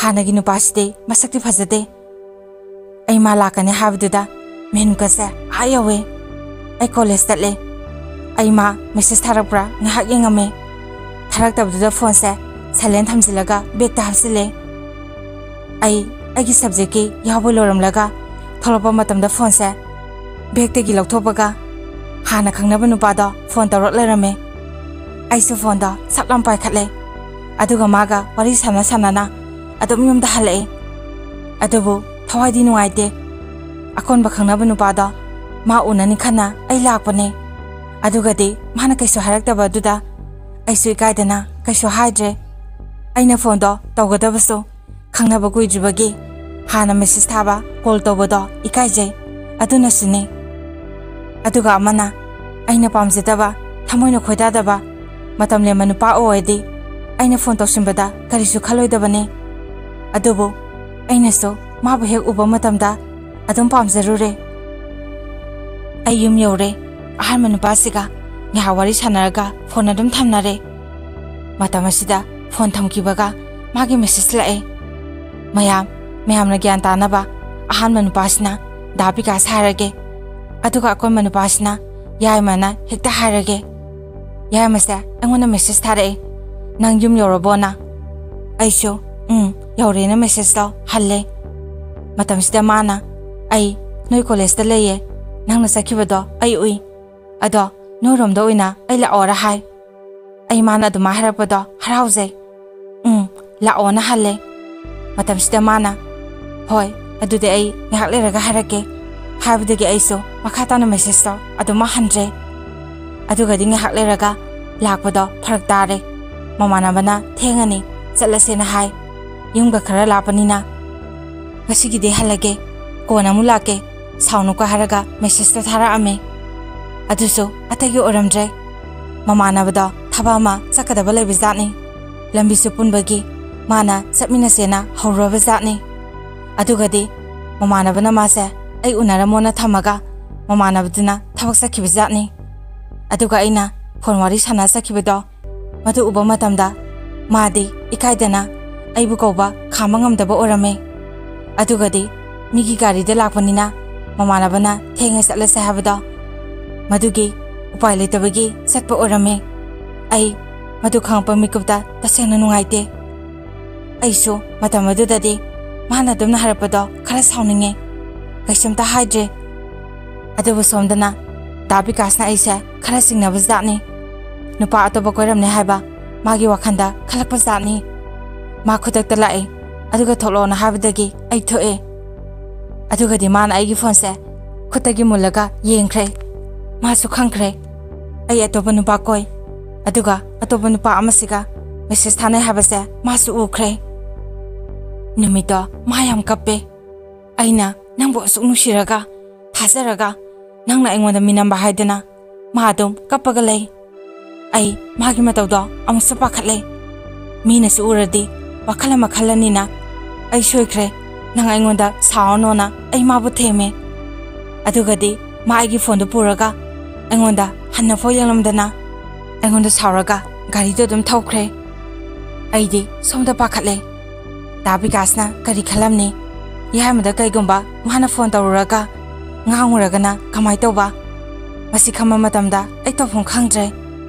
ꯍꯥꯟꯅꯒꯤ ꯅꯨꯄꯥꯁꯤꯗꯤ ꯃꯁꯛꯇꯤ ꯐꯖꯗꯦ꯫ ꯑꯩ ꯃꯥ ꯂꯥꯛꯀꯅꯤ ꯍꯥꯏꯕꯗꯨꯗ ꯃꯦꯟꯀꯁꯦ ꯑꯥ ꯌꯧꯋꯦ꯫ ꯑꯩ ꯀꯣꯂꯦꯖ ꯆꯠꯂꯦ꯫ ꯑꯩ ꯃꯥ ꯃꯦꯁꯦꯖ ꯊꯥꯔꯛꯄ꯭ꯔꯥ ꯉꯥꯏꯍꯥꯛ ꯌꯦꯡꯉꯝꯃꯦ꯫ ꯊꯥꯔꯛꯇꯕꯗꯨꯗ ꯐꯣꯟꯁꯦ ꯁꯥꯏꯂꯦꯟ ꯊꯝꯖꯤꯜꯂꯒ ꯕꯦꯒꯇ ꯍꯥꯞꯆꯤꯜꯂꯦ꯫ ꯑꯩ ꯑꯩꯒꯤ ꯁꯕꯖꯦꯛꯀꯤ ꯌꯥꯎꯕ ꯂꯣꯏꯔꯝꯂꯒ ꯊꯣꯛꯂꯛꯄ ꯃꯇꯝꯗ ꯐꯣꯟꯁꯦ ꯕꯦꯒꯇꯒꯤ ꯂꯧꯊꯣꯛꯄꯒ ꯍꯥꯟꯅ ꯈꯪꯅꯕ ꯅꯨꯄꯥꯗꯣ ꯐꯣꯟ ꯇꯧꯔꯛ ꯂꯩꯔꯝꯃꯦ꯫ ꯑꯩꯁꯨ ꯐꯣꯟꯗꯣ ꯁꯞ ꯂꯥꯎ ꯄꯥꯏꯈꯠꯂꯦ꯫ ꯑꯗꯨꯒ ꯃꯥꯒ ꯋꯥꯔꯤ ꯁꯥꯟꯅ ꯁꯥꯟꯅꯅ ꯑꯗꯨꯝ ꯌꯨꯝꯗ ꯍꯜꯂꯛꯑꯦ꯫ ꯑꯗꯨꯕꯨ ꯊꯋꯥꯏꯗꯤ ꯅꯨꯡꯉꯥꯏꯇꯦ꯫ ꯑꯀꯣꯟꯕ ꯈꯪꯅꯕ ꯅꯨꯄꯥꯗꯣ ꯃꯥ ꯎꯅꯅꯤ ꯈꯟꯅ ꯑꯩ ꯂꯥꯛꯄꯅꯦ꯫ ꯑꯗꯨꯒꯗꯤ ꯃꯥꯅ ꯀꯩꯁꯨ ꯍꯥꯏꯔꯛꯇꯕ ꯑꯗꯨꯗ ꯑꯩꯁꯨ ꯏꯀꯥꯏꯗꯅ ꯀꯩꯁꯨ ꯍꯥꯏꯗ꯭ꯔꯦ꯫ ꯑꯩꯅ ꯐꯣꯟꯗꯣ ꯇꯧꯒꯗꯕꯁꯨ ꯈꯪꯅꯕ ꯀꯨꯏꯗ꯭ꯔꯤꯕꯒꯤ ꯍꯥꯟꯅ ꯃꯦꯁꯦꯖ ꯊꯥꯕ, ꯀꯣꯜ ꯇꯧꯕꯗꯣ ꯏꯀꯥꯏꯖꯩ꯫ ꯑꯗꯨꯅꯁꯨꯅꯤ꯫ ꯑꯗꯨꯒ ꯑꯃꯅ, ꯑꯩꯅ ꯄꯥꯝꯖꯗꯕ, ꯊꯃꯣꯏꯅ ꯈꯣꯏꯗꯥꯗꯕ, ꯃꯇꯝ ꯂꯦꯟꯕ ꯅꯨꯄꯥ ꯑꯣꯏꯔꯗꯤ ꯑꯩꯅ ꯐꯣꯟ ꯇꯧꯁꯤꯟꯕꯗ ꯀꯔꯤꯁꯨ ꯈꯜꯂꯣꯏꯗꯕꯅꯤ꯫ ꯑꯗꯨꯕꯨ ꯑꯩꯅꯁꯨ ꯃꯥꯕꯨ ꯍꯦꯛ ꯎꯕ ꯃꯇꯝꯗ ꯑꯗꯨꯝ ꯄꯥꯝꯖꯔꯨꯔꯦ꯫ ꯑꯩ ꯌꯨꯝ ꯌꯧꯔꯦ꯫ ꯑꯍꯥꯟꯕ ꯅꯨꯄꯥꯁꯤꯒ ꯉꯥꯏꯍꯥꯛ ꯋꯥꯔꯤ ꯁꯥꯟꯅꯔꯒ ꯐꯣꯟ ꯑꯗꯨꯝ ꯊꯝꯅꯔꯦ꯫ ꯃꯇꯝ ꯑꯁꯤꯗ ꯐꯣꯟ ꯊꯝꯈꯤꯕꯒ ꯃꯥꯒꯤ ꯃꯦꯁꯦꯖ ꯂꯥꯛꯑꯦ꯫ "ꯃꯌꯥꯝ, ꯃꯌꯥꯝꯅ ꯒ꯭ꯌꯥꯟ ꯇꯥꯅꯕ, ꯑꯍꯥꯟꯕ ꯅꯨꯄꯥꯁꯤꯅ ꯗꯥ ꯕꯤꯀꯥꯁ ꯍꯥꯏꯔꯒꯦ, ꯑꯗꯨꯒ ꯑꯀꯣꯟꯕ ꯅꯨꯄꯥꯁꯤꯅ ꯌꯥꯏꯃꯅ ꯍꯦꯛꯇ ꯍꯥꯏꯔꯒꯦ꯫" ꯌꯥꯏꯃꯁꯦ ꯑꯩꯉꯣꯟꯗ ꯃꯦꯁꯦꯖ ꯊꯥꯔꯛꯑꯦ, "ꯅꯪ ꯌꯨꯝ ꯌꯧꯔꯕꯣꯅ?" ꯑꯩꯁꯨ, "ꯎꯝ, ꯌꯧꯔꯦꯅ" ꯃꯦꯁꯦꯖꯇꯣ ꯍꯜꯂꯦ꯫ ꯃꯇꯝꯁꯤꯗ ꯃꯥꯅ, "ꯑꯩ ꯅꯣꯏ ꯀꯣꯂꯦꯖꯇ ꯂꯩꯌꯦ, ꯅꯪꯅ ꯆꯠꯈꯤꯕꯗꯣ ꯑꯩ ꯎꯏ꯫ ꯑꯗꯣ ꯅꯣꯏꯔꯣꯝꯗ ꯑꯣꯏꯅ ꯑꯩ ꯂꯥꯛꯑꯣꯔ" ꯍꯥꯏ꯫ ꯑꯩ ꯃꯥꯅ ꯑꯗꯨꯃꯥꯏꯅ ꯍꯥꯏꯔꯛꯄꯗꯣ ꯍꯔꯥꯎꯖꯩ꯫ "ꯎꯝ, ꯂꯥꯛꯑꯣꯅ" ꯍꯜꯂꯦ꯫ ꯃꯇꯝꯁꯤꯗ ꯃꯥꯅ, "ꯍꯣꯏ, ꯑꯗꯨꯗꯤ ꯑꯩ ꯉꯥꯏꯍꯥꯛ ꯂꯩꯔꯒ ꯍꯥꯏꯔꯛꯀꯦ" ꯍꯥꯏꯕꯗꯒꯤ ꯑꯩꯁꯨ ꯃꯈꯥ ꯇꯥꯅ ꯃꯦꯁꯦꯖꯇꯣ ꯑꯗꯨꯃꯛ ꯍꯟꯗ꯭ꯔꯦ꯫ ꯑꯗꯨꯒꯗꯤ ꯉꯥꯏꯍꯥꯛ ꯂꯩꯔꯒ ꯂꯥꯛꯄꯗꯣ ꯐꯔꯛ ꯇꯥꯔꯦ꯫ ꯃꯃꯥꯟꯅꯕꯅ "ꯊꯦꯡꯉꯅꯤ, ꯆꯠꯂꯁꯦꯅ" ꯍꯥꯏ꯫ ꯌꯨꯝꯒ ꯈꯔ ꯂꯥꯞꯄꯅꯤꯅ "ꯉꯁꯤꯒꯤꯗꯤ ꯍꯜꯂꯒꯦ, ꯀꯣꯟꯅ ꯑꯃꯨꯛ ꯂꯥꯛꯀꯦ, ꯁꯥꯎꯅꯨꯀꯣ" ꯍꯥꯏꯔꯒ ꯃꯦꯁꯦꯖꯇꯣ ꯊꯥꯔꯛꯑꯝꯃꯦ꯫ ꯑꯗꯨꯁꯨ ꯑꯇꯩꯒꯤ ꯑꯣꯏꯔꯝꯗ꯭ꯔꯦ꯫ ꯃꯃꯥꯟꯅꯕꯗꯣ ꯊꯕꯛ ꯑꯃ ꯆꯠꯀꯗꯕ ꯂꯩꯕ ꯖꯥꯠꯅꯤ꯫ ꯂꯝꯕꯤꯁꯨ ꯄꯨꯟꯕꯒꯤ ꯃꯥꯅ ꯆꯠꯃꯤꯟꯅꯁꯦꯅ ꯍꯧꯔꯨꯔꯕ ꯖꯥꯠꯅꯤ꯫ ꯑꯗꯨꯒꯗꯤ ꯃꯃꯥꯟꯅꯕꯅ ꯃꯥꯁꯦ ꯑꯩ ꯎꯅꯔꯝꯃꯣꯅ ꯊꯝꯃꯒ ꯃꯃꯥꯟꯅꯕꯗꯨꯅ ꯊꯕꯛ ꯆꯠꯈꯤꯕ ꯖꯥꯠꯅꯤ꯫ ꯑꯗꯨꯒ ꯑꯩꯅ ꯐꯣꯟ ꯋꯥꯔꯤ ꯁꯥꯟꯅ ꯆꯠꯈꯤꯕꯗꯣ, ꯃꯗꯨ ꯎꯕ ꯃꯇꯝꯗ ꯃꯥꯗꯤ ꯏꯀꯥꯏꯗꯅ ꯑꯩꯕꯨ ꯀꯧꯕ ꯈꯥꯝꯕ ꯉꯝꯗꯕ ꯑꯣꯏꯔꯝꯃꯦ꯫ ꯑꯗꯨꯒꯗꯤ ꯃꯤꯒꯤ ꯒꯥꯔꯤꯗ ꯂꯥꯛꯄꯅꯤꯅ ꯃꯃꯥꯟꯅꯕꯅ "ꯊꯦꯡꯉꯦ, ꯆꯠꯂꯁꯦ" ꯍꯥꯏꯕꯗꯣ, ꯃꯗꯨꯒꯤ ꯎꯄꯥꯏ ꯂꯩꯇꯕꯒꯤ ꯆꯠꯄ ꯑꯣꯏꯔꯝꯃꯦ꯫ ꯑꯩ ꯃꯗꯨ ꯈꯪꯉꯛꯄ ꯃꯤꯀꯨꯞꯇ ꯇꯁꯦꯡꯅ ꯅꯨꯡꯉꯥꯏꯇꯦ꯫ ꯑꯩꯁꯨ ꯃꯇꯝ ꯑꯗꯨꯗꯗꯤ ꯃꯥꯅ ꯑꯗꯨꯝꯅ ꯍꯥꯏꯔꯛꯄꯗꯣ ꯈꯔ ꯁꯥꯎꯅꯤꯡꯉꯦ꯫ ꯀꯩꯁꯨꯝꯇ ꯍꯥꯏꯗ꯭ꯔꯦ꯫ ꯑꯗꯨꯕꯨ ꯁꯣꯝꯗꯅ ꯗꯥ ꯕꯤꯀꯥꯁꯅ ꯑꯩꯁꯦ ꯈꯔ ꯆꯤꯡꯅꯕ ꯖꯥꯠꯅꯤ꯫ ꯅꯨꯄꯥ ꯑꯇꯣꯞꯄ ꯀꯣꯏꯔꯝꯅꯤ ꯍꯥꯏꯕ ꯃꯥꯒꯤ ꯋꯥꯈꯜꯗ ꯈꯜꯂꯛꯄ ꯖꯥꯠꯅꯤ꯫ ꯃꯥ ꯈꯨꯗꯛꯇ ꯂꯥꯛꯑꯦ, ꯑꯗꯨꯒ "ꯊꯣꯛꯂꯛꯑꯣꯅ" ꯍꯥꯏꯕꯗꯒꯤ ꯑꯩ ꯊꯣꯛꯑꯦ꯫ ꯑꯗꯨꯒꯗꯤ ꯃꯥꯅ ꯑꯩꯒꯤ ꯐꯣꯟꯁꯦ ꯈꯨꯠꯇꯒꯤ ꯃꯨꯜꯂꯒ ꯌꯦꯡꯈ꯭ꯔꯦ꯫ ꯃꯥꯁꯨ ꯈꯪꯈ꯭ꯔꯦ ꯑꯩ ꯑꯇꯣꯞꯄ ꯅꯨꯄꯥ ꯀꯣꯏ, ꯑꯗꯨꯒ ꯑꯇꯣꯞꯄ ꯅꯨꯄꯥ ꯑꯃꯁꯤꯒ ꯃꯦꯁꯦꯖ ꯊꯥꯅꯩ ꯍꯥꯏꯕꯁꯦ ꯃꯥꯁꯨ ꯎꯈ꯭ꯔꯦ꯫ ꯅꯨꯃꯤꯠꯇꯣ ꯃꯥ ꯌꯥꯝ ꯀꯞꯄꯦ꯫ "ꯑꯩꯅ ꯅꯪꯕꯨ ꯑꯁꯨꯛ ꯅꯨꯡꯁꯤꯔꯒ ꯊꯥꯖꯔꯒ ꯅꯪꯅ ꯑꯩꯉꯣꯟꯗ ꯃꯤꯅꯝꯕ ꯍꯥꯏꯗꯨꯅ ꯃꯥ ꯑꯗꯨꯝ ꯀꯞꯄꯒ ꯂꯩ꯫ ꯑꯩ ꯃꯥꯒꯤ ꯃꯇꯧꯗꯣ ꯑꯃꯨꯛꯁꯨ ꯄꯥꯈꯠꯂꯦ꯫ ꯃꯤꯅꯁꯨ ꯎꯔꯗꯤ ꯋꯥꯈꯜ ꯑꯃ ꯈꯜꯂꯅꯤꯅ ꯑꯩ ꯁꯣꯏꯈ꯭ꯔꯦ, ꯅꯪ ꯑꯩꯉꯣꯟꯗ ꯁꯥꯎꯔꯅꯣꯅ ꯑꯩ ꯃꯥꯕꯨ ꯊꯦꯝꯃꯦ꯫ ꯑꯗꯨꯒꯗꯤ ꯃꯥ ꯑꯩꯒꯤ ꯐꯣꯟꯗꯨ ꯄꯨꯔꯒ ꯑꯩꯉꯣꯟꯗ ꯍꯟꯅꯐꯥꯎ ꯌꯦꯡꯂꯝꯗꯅ ꯑꯩꯉꯣꯟꯗ ꯁꯥꯎꯔꯒ ꯒꯥꯔꯤꯗꯨ ꯑꯗꯨꯝ ꯊꯧꯈ꯭ꯔꯦ꯫ ꯑꯩꯗꯤ ꯁꯣꯝꯗ ꯄꯥꯈꯠꯂꯦ꯫ ꯗꯥ ꯕꯤꯀꯥꯁꯅ ꯀꯔꯤ ꯈꯜꯂꯝꯅꯤ? ꯌꯥꯏꯃꯗ ꯀꯩꯒꯨꯝꯕ ꯃꯥꯅ ꯐꯣꯟ ꯇꯧꯔꯨꯔꯒ ꯉꯥꯡꯉꯨꯔꯒꯅ ꯀꯃꯥꯏ ꯇꯧꯕ? ꯃꯁꯤ ꯈꯟꯕ ꯃꯇꯝꯗ ꯑꯩ ꯇꯧꯐꯝ ꯈꯪꯗ꯭ꯔꯦ꯫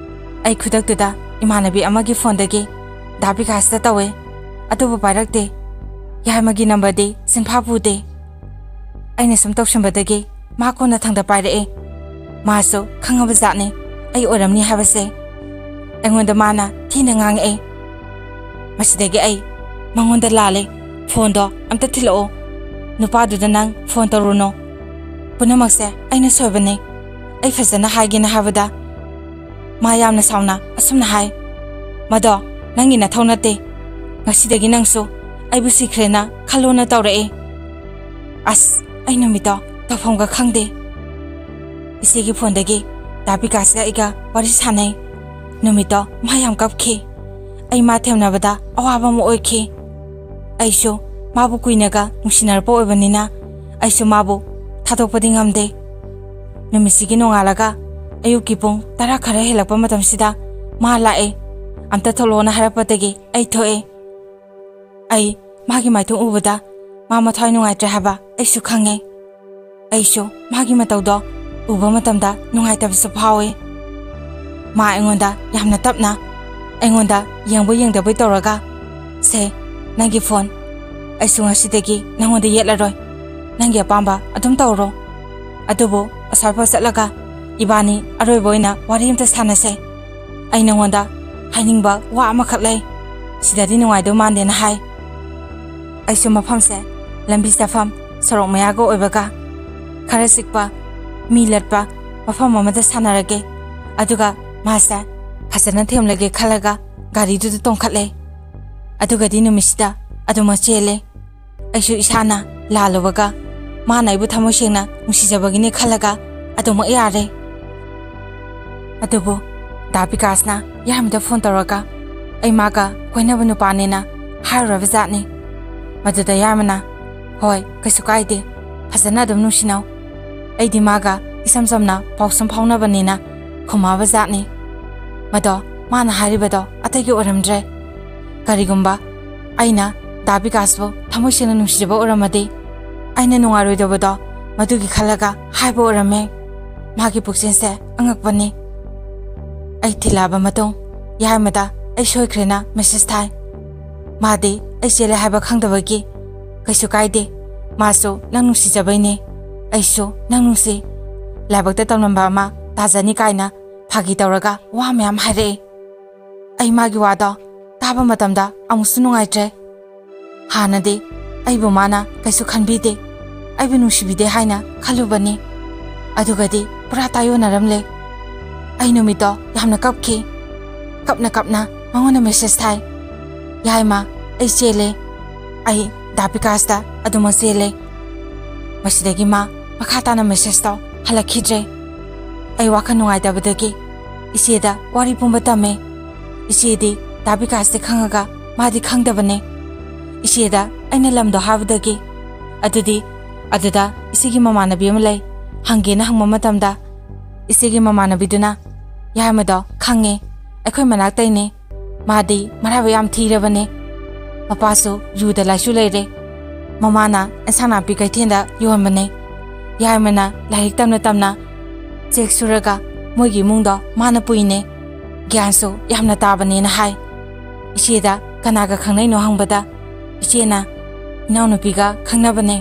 ꯑꯩ ꯈꯨꯗꯛꯇꯨꯗ ꯏꯃꯥꯟꯅꯕꯤ ꯑꯃꯒꯤ ꯐꯣꯟꯗꯒꯤ ꯗꯥ ꯕꯤꯀꯥꯁꯇ ꯇꯧꯋꯦ, ꯑꯗꯨꯕꯨ ꯄꯥꯏꯔꯛꯇꯦ꯫ ꯌꯥꯏꯃꯒꯤ ꯅꯝꯕꯔꯗꯤ ꯁꯤꯟꯐꯥ ꯄꯨꯗꯦ꯫ ꯑꯩꯅ ꯁꯨꯝ ꯇꯧꯁꯤꯟꯕꯗꯒꯤ ꯃꯥ ꯀꯣꯟꯅ ꯊꯪꯗ ꯄꯥꯏꯔꯛꯑꯦ꯫ ꯃꯥꯁꯨ ꯈꯪꯉꯕ ꯖꯥꯠꯅꯤ ꯑꯩ ꯑꯣꯏꯔꯝꯅꯤ ꯍꯥꯏꯕꯁꯦ꯫ ꯑꯩꯉꯣꯟꯗ ꯃꯥꯅ ꯊꯤꯅ ꯉꯥꯡꯉꯛꯑꯦ꯫ ꯃꯁꯤꯗꯒꯤ ꯑꯩ ꯃꯉꯣꯟꯗ ꯂꯥꯜꯂꯦ, ꯐꯣꯟꯗꯣ ꯑꯝꯇ ꯊꯤꯜꯂꯛꯑꯣ, ꯅꯨꯄꯥꯗꯨꯗ ꯅꯪ ꯐꯣꯟ ꯇꯧꯔꯨꯅꯣ, ꯄꯨꯝꯅꯃꯛꯁꯦ ꯑꯩꯅ ꯁꯣꯏꯕꯅꯤ, ꯑꯩ ꯐꯖꯅ ꯍꯥꯏꯒꯦꯅ ꯍꯥꯏꯕꯗ ꯃꯥ ꯌꯥꯝꯅ ꯁꯥꯎꯅ ꯑꯁꯨꯝꯅ ꯍꯥꯏ, "ꯃꯗꯣ ꯅꯪꯒꯤ ꯅꯊꯧ ꯅꯠꯇꯦ, ꯉꯁꯤꯗꯒꯤ ꯅꯪꯁꯨ ꯑꯩꯕꯨ ꯁꯤꯈ꯭ꯔꯦꯅ ꯈꯜꯂꯣꯅ" ꯇꯧꯔꯛꯑꯦ꯫ ꯑꯁ, ꯑꯩ ꯅꯨꯃꯤꯠꯇꯣ ꯇꯧꯐꯝꯒ ꯈꯪꯗꯦ꯫ ꯏꯆꯦꯒꯤ ꯐꯣꯟꯗꯒꯤ ꯗꯥ ꯕꯤꯀꯥꯁꯀ ꯑꯩꯒ ꯋꯥꯔꯤ ꯁꯥꯟꯅꯩ꯫ ꯅꯨꯃꯤꯠꯇꯣ ꯃꯥ ꯌꯥꯝ ꯀꯞꯈꯤ꯫ ꯑꯩ ꯃꯥ ꯊꯦꯝꯅꯕꯗ ꯑꯋꯥꯕ ꯑꯃ ꯑꯣꯏꯈꯤ꯫ ꯑꯩꯁꯨ ꯃꯥꯕꯨ ꯀꯨꯏꯅꯒ ꯅꯨꯡꯁꯤꯅꯔꯛꯄ ꯑꯣꯏꯕꯅꯤꯅ ꯑꯩꯁꯨ ꯃꯥꯕꯨ ꯊꯥꯗꯣꯛꯄꯗꯤ ꯉꯝꯗꯦ꯫ ꯅꯨꯃꯤꯠꯁꯤꯒꯤ ꯅꯣꯡꯉꯥꯜꯂꯒ ꯑꯌꯨꯛꯀꯤ ꯄꯨꯡ ꯇꯔꯥ ꯈꯔ ꯍꯦꯜꯂꯛꯄ ꯃꯇꯝꯁꯤꯗ ꯃꯥ ꯂꯥꯛꯑꯦ꯫ "ꯑꯝꯇ ꯊꯣꯛꯂꯛꯑꯣꯅ" ꯍꯥꯏꯔꯛꯄꯗꯒꯤ ꯑꯩ ꯊꯣꯛꯑꯦ꯫ ꯑꯩ ꯃꯥꯒꯤ ꯃꯥꯏꯊꯣꯡ ꯎꯕꯗ ꯃꯥ ꯃꯊ꯭ꯋꯥꯏ ꯅꯨꯡꯉꯥꯏꯇ꯭ꯔꯦ ꯍꯥꯏꯕ ꯑꯩꯁꯨ ꯈꯪꯉꯦ꯫ ꯑꯩꯁꯨ ꯃꯥꯒꯤ ꯃꯇꯧꯗꯣ ꯎꯕ ꯃꯇꯝꯗ ꯅꯨꯡꯉꯥꯏꯇꯕꯁꯨ ꯐꯥꯎꯋꯦ꯫ ꯃꯥ ꯑꯩꯉꯣꯟꯗ ꯌꯥꯝꯅ ꯇꯞꯅ, ꯑꯩꯉꯣꯟꯗ ꯌꯦꯡꯕ ꯌꯦꯡꯗꯕꯩ ꯇꯧꯔꯒ, "ꯁꯦ, ꯅꯪꯒꯤ ꯐꯣꯟ꯫ ꯑꯩꯁꯨ ꯉꯁꯤꯗꯒꯤ ꯅꯪꯉꯣꯟꯗ ꯌꯦꯠꯂꯔꯣꯏ꯫ ꯅꯪꯒꯤ ꯑꯄꯥꯝꯕ ꯑꯗꯨꯝ ꯇꯧꯔꯣ꯫ ꯑꯗꯨꯕꯨ ꯑꯁ꯭ꯋꯥꯏꯐꯥꯎ ꯆꯠꯂꯒ ꯏꯕꯥꯅꯤ ꯑꯔꯣꯏꯕ ꯑꯣꯏꯅ ꯋꯥꯔꯤ ꯑꯝꯇ ꯁꯥꯟꯅꯁꯦ꯫ ꯑꯩ ꯅꯪꯉꯣꯟꯗ ꯍꯥꯏꯅꯤꯡꯕ ꯋꯥ ꯑꯃꯈꯛ ꯂꯩ꯫ ꯁꯤꯗꯗꯤ ꯅꯨꯡꯉꯥꯏꯗꯧ ꯃꯥꯟꯗꯦꯅ" ꯍꯥꯏ꯫ ꯑꯩꯁꯨ ꯃꯐꯝꯁꯦ ꯂꯝꯕꯤ ꯆꯠꯐꯝ ꯁꯣꯔꯣꯛ ꯃꯌꯥꯒ ꯑꯣꯏꯕꯒ ꯈꯔ ꯆꯤꯛꯄ, ꯃꯤ ꯂꯠꯄ ꯃꯐꯝ ꯑꯃꯗ ꯁꯥꯟꯅꯔꯒꯦ꯫ ꯑꯗꯨꯒ ꯃꯥꯁꯦ ꯐꯖꯅ ꯊꯦꯝꯂꯒꯦ ꯈꯜꯂꯒ ꯒꯥꯔꯤꯗꯨꯗ ꯇꯣꯡꯈꯠꯂꯦ꯫ ꯑꯗꯨꯒꯗꯤ ꯅꯨꯃꯤꯠꯁꯤꯗ ꯑꯗꯨꯃꯛ ꯆꯦꯜꯂꯦ꯫ ꯑꯩꯁꯨ ꯏꯁꯥꯅ ꯂꯥꯜꯂꯨꯕꯒ ꯃꯥꯅ ꯑꯩꯕꯨ ꯊꯃꯣꯏ ꯁꯦꯡꯅ ꯅꯨꯡꯁꯤꯖꯕꯒꯤꯅꯦ ꯈꯜꯂꯒ ꯑꯗꯨꯃꯛ ꯌꯥꯔꯦ꯫ ꯑꯗꯨꯕꯨ ꯗꯥ ꯕꯤꯀꯥꯁꯅ ꯌꯥꯏꯃꯗ ꯐꯣꯟ ꯇꯧꯔꯒ ꯑꯩ ꯃꯥꯒ ꯀꯣꯏꯅꯕ ꯅꯨꯄꯥꯅꯦꯅ ꯍꯥꯏꯔꯨꯔꯕ ꯖꯥꯠꯅꯤ꯫ ꯃꯗꯨꯗ ꯌꯥꯏꯃꯅ, "ꯍꯣꯏ, ꯀꯩꯁꯨ ꯀꯥꯏꯗꯦ, ꯐꯖꯅ ꯑꯗꯨꯝ ꯅꯨꯡꯁꯤꯅꯧ, ꯑꯩꯗꯤ ꯃꯥꯒ ꯏꯁꯝ ꯆꯝꯅ ꯄꯥꯎ ꯁꯨꯝ ꯐꯥꯎꯅꯕꯅꯤꯅ" ꯈꯨꯝꯃꯛꯑꯕ ꯖꯥꯠꯅꯤ꯫ ꯃꯗꯣ ꯃꯥꯅ ꯍꯥꯏꯔꯤꯕꯗꯣ ꯑꯇꯩꯒꯤ ꯑꯣꯏꯔꯝꯗ꯭ꯔꯦ꯫ ꯀꯔꯤꯒꯨꯝꯕ ꯑꯩꯅ ꯗꯥ ꯕꯤꯀꯥꯁꯄꯨ ꯊꯃꯣꯏ ꯁꯦꯡꯅ ꯅꯨꯡꯁꯤꯖꯕ ꯑꯣꯏꯔꯝꯃꯗꯤ ꯑꯩꯅ ꯅꯨꯡꯉꯥꯏꯔꯣꯏꯗꯕꯗꯣ ꯃꯗꯨꯒꯤ ꯈꯜꯂꯒ ꯍꯥꯏꯕ ꯑꯣꯏꯔꯝꯃꯦ꯫ ꯃꯥꯒꯤ ꯄꯨꯛꯆꯦꯜꯁꯦ ꯑꯉꯛꯄꯅꯤ꯫ ꯑꯩ ꯊꯤꯜꯂꯛꯑꯕ ꯃꯇꯨꯡ ꯌꯥꯏꯃꯗ ꯑꯩ ꯁꯣꯏꯈ꯭ꯔꯦꯅ ꯃꯦꯁꯦꯖ ꯊꯥꯏ꯫ ꯃꯥꯗꯤ ꯑꯩ ꯆꯦꯜꯂꯦ ꯍꯥꯏꯕ ꯈꯪꯗꯕꯒꯤ, "ꯀꯩꯁꯨ ꯀꯥꯏꯗꯦ, ꯃꯥꯁꯨ ꯅꯪ ꯅꯨꯡꯁꯤꯖꯕꯩꯅꯦ, ꯑꯩꯁꯨ ꯅꯪ ꯅꯨꯡꯁꯤ, ꯂꯥꯏꯕꯛꯇ ꯇꯝꯂꯝꯕ ꯑꯃ ꯇꯥꯖꯅꯤ" ꯀꯥꯏꯅ ꯐꯥꯒꯤ ꯇꯧꯔꯒ ꯋꯥ ꯃꯌꯥꯝ ꯍꯥꯏꯔꯛꯑꯦ꯫ ꯑꯩ ꯃꯥꯒꯤ ꯋꯥꯗꯣ ꯇꯥꯕ ꯃꯇꯝꯗ ꯑꯃꯨꯛꯁꯨ ꯅꯨꯡꯉꯥꯏꯇ꯭ꯔꯦ꯫ ꯍꯥꯟꯅꯗꯤ ꯑꯩꯕꯨ ꯃꯥꯅ ꯀꯩꯁꯨ ꯈꯟꯕꯤꯗꯦ, ꯑꯩꯕꯨ ꯅꯨꯡꯁꯤꯕꯤꯗꯦ ꯍꯥꯏꯅ ꯈꯜꯂꯨꯕꯅꯤ꯫ ꯑꯗꯨꯒꯗꯤ ꯄꯨꯔꯥ ꯇꯥꯏꯌꯣꯟꯅꯔꯝꯂꯦ꯫ ꯑꯩ ꯅꯨꯃꯤꯠꯇꯣ ꯌꯥꯝꯅ ꯀꯞꯈꯤ꯫ ꯀꯞꯅ ꯀꯞꯅ ꯃꯉꯣꯟꯗ ꯃꯦꯁꯦꯖ ꯊꯥꯏ, "ꯌꯥꯏꯃ, ꯑꯩ ꯆꯦꯜꯂꯦ, ꯑꯩ ꯗꯥ ꯕꯤꯀꯥꯁꯇ ꯑꯗꯨꯃꯛ ꯆꯦꯜꯂꯦ"꯫ ꯃꯁꯤꯗꯒꯤ ꯃꯥ ꯃꯈꯥ ꯇꯥꯅ ꯃꯦꯁꯦꯖꯇꯣ ꯍꯜꯂꯛꯈꯤꯗ꯭ꯔꯦ꯫ ꯑꯩ ꯋꯥꯈꯜ ꯅꯨꯡꯉꯥꯏꯇꯕꯗꯒꯤ ꯏꯆꯦꯗ ꯋꯥꯔꯤ ꯄꯨꯝꯕ ꯇꯝꯃꯦ꯫ ꯏꯆꯦꯗꯤ ꯗꯥ ꯕꯤꯀꯥꯁꯇꯤ ꯈꯪꯉꯒ ꯃꯥꯗꯤ ꯈꯪꯗꯕꯅꯦ꯫ ꯏꯆꯦꯗ ꯑꯩꯅ ꯂꯝꯗꯣ ꯍꯥꯏꯕꯗꯒꯤ, ꯑꯗꯨꯗꯤ ꯑꯗꯨꯗ ꯏꯆꯦꯒꯤ ꯃꯃꯥꯟꯅꯕꯤ ꯑꯃ ꯂꯩ, ꯍꯪꯒꯦꯅ ꯍꯪꯕ ꯃꯇꯝꯗ ꯏꯆꯦꯒꯤ ꯃꯃꯥꯟꯅꯕꯤꯗꯨꯅ, "ꯌꯥꯏꯃꯗꯣ ꯈꯪꯉꯦ, ꯑꯩꯈꯣꯏ ꯃꯅꯥꯛꯇꯩꯅꯦ, ꯃꯥꯗꯤ ꯃꯔꯥꯏꯕꯛ ꯌꯥꯝ ꯊꯤꯔꯕꯅꯦ꯫ ꯃꯄꯥꯁꯨ ꯌꯨꯗ ꯂꯥꯏꯆꯨ ꯂꯩꯔꯦ, ꯃꯃꯥꯅ ꯑꯦꯟꯁꯥꯡ ꯅꯥꯄꯤ ꯀꯩꯊꯦꯜꯗ ꯌꯣꯟꯕꯅꯦ, ꯌꯥꯏꯃꯅ ꯂꯥꯏꯔꯤꯛ ꯇꯝꯅ ꯇꯝꯅ ꯆꯦꯛ ꯁꯨꯔꯒ ꯃꯣꯏꯒꯤ ꯏꯃꯨꯡꯗꯣ ꯃꯥꯅ ꯄꯨꯏꯅꯦ, ꯒ꯭ꯌꯥꯟꯁꯨ ꯌꯥꯝꯅ ꯇꯥꯕꯅꯦꯅ" ꯍꯥꯏ꯫ ꯏꯆꯦꯗ ꯀꯅꯥꯒ ꯈꯪꯅꯩꯅꯣ ꯍꯪꯕꯗ ꯏꯆꯦꯅ, "ꯏꯅꯥꯎꯅꯨꯄꯤꯒ ꯈꯪꯅꯕꯅꯦ,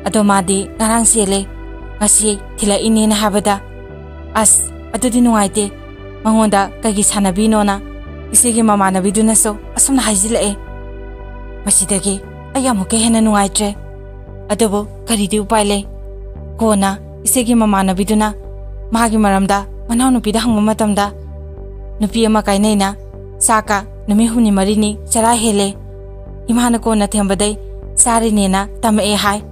ꯑꯗꯣ ꯃꯥꯗꯤ ꯉꯔꯥꯡ ꯆꯦꯜꯂꯦ, ꯉꯁꯤ ꯊꯤꯜꯂꯛꯏꯅꯦꯅ" ꯍꯥꯏꯕꯗ, "ꯑꯁ, ꯑꯗꯨꯗꯤ ꯅꯨꯡꯉꯥꯏꯇꯦ, ꯃꯉꯣꯟꯗ ꯀꯩꯒꯤ ꯁꯥꯟꯅꯕꯤꯅꯣꯅ" ꯏꯆꯦꯒꯤ ꯃꯃꯥꯟꯅꯕꯤꯗꯨꯅꯁꯨ ꯑꯁꯨꯝꯅ ꯍꯥꯏꯖꯤꯜꯂꯛꯑꯦ꯫ ꯃꯁꯤꯗꯒꯤ ꯑꯩ ꯑꯃꯨꯛꯀ ꯍꯦꯟꯅ ꯅꯨꯡꯉꯥꯏꯇ꯭ꯔꯦ꯫ ꯑꯗꯨꯕꯨ ꯀꯔꯤꯗꯤ ꯎꯄꯥꯏ ꯂꯩ? ꯀꯣꯟꯅ ꯏꯆꯦꯒꯤ ꯃꯃꯥꯟꯅꯕꯤꯗꯨꯅ ꯃꯥꯒꯤ ꯃꯔꯝꯗ ꯃꯅꯥꯎꯅꯨꯄꯤꯗ ꯍꯪꯕ ꯃꯇꯝꯗ, "ꯅꯨꯄꯤ ꯑꯃ ꯀꯥꯏꯅꯩꯅ ꯆꯥꯛꯀ ꯅꯨꯃꯤꯠ ꯍꯨꯝꯅꯤ ꯃꯔꯤꯅꯤ ꯆꯔꯥ ꯍꯦꯜꯂꯦ, ꯏꯃꯥꯅ ꯀꯣꯟꯅ ꯊꯦꯝꯕꯗꯩ ꯆꯥꯔꯤꯅꯦꯅ ꯇꯝꯃꯛꯑꯦ" ꯍꯥꯏ꯫